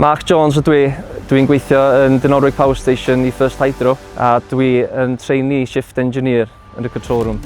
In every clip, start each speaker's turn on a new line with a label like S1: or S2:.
S1: Mark Jones ydw i. Dwi'n gweithio yn Dinorwig Power Station i First Hydro a dwi yn trainee shift engineer yn y control room.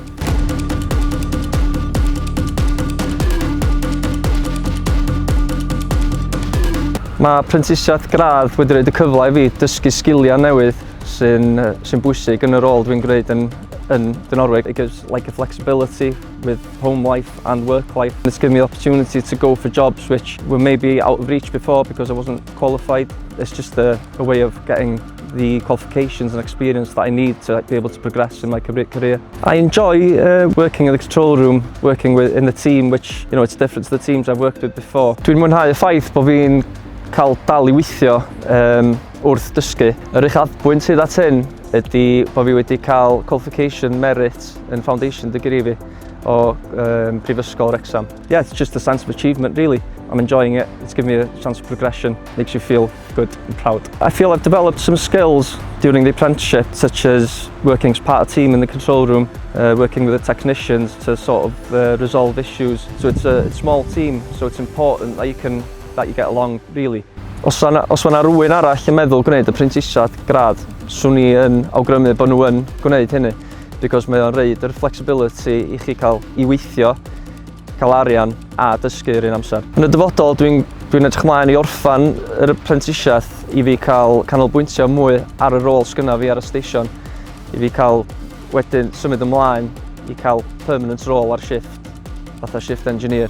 S1: Mae prentisiaeth gradd wedi rhoi y cyfle i fi dysgu sgiliau newydd sy'n sy bwysig yn y rôl dwi'n gwneud yn, yn Dinorwig. It gives like a flexibility with home life and work life. It's given me the opportunity to go for jobs which were maybe out of reach before because I wasn't qualified. It's just a, a way of getting the qualifications and experience that I need to be able to progress in my career. I enjoy working in the control room, working with, in the team, which, you know, it's different to the teams I've worked with before. Dwi'n mwynhau y ffaith bod fi'n cael dal i weithio um, wrth dysgu. Yr uchafbwynt hyd at hyn ydy bod fi wedi cael qualification merit yn foundation degree fi o um, Prifysgol Wrexham. Yeah, it's just a sense of achievement really. I'm enjoying it. It's given me a chance of progression. Makes you feel good and proud. I feel I've developed some skills during the apprenticeship, such as working as part of a team in the control room, working with the technicians to sort of resolve issues. So it's a small team, so it's important that you can that you get along really. Os yna, os yna rhywun arall yn meddwl gwneud y prentisiad gradd, swn i yn awgrymu bod nhw yn gwneud hynny because mae o'n rhoid yr flexibility i chi cael i weithio, cael arian a dysgu yr un amser. Yn y dyfodol, dwi'n dwi edrych mlaen i orffan yr prentisiaeth i fi cael canolbwyntio mwy ar y rôl sgynna fi ar y station, i fi cael wedyn symud ymlaen i cael permanent rôl ar shift, fatha shift engineer.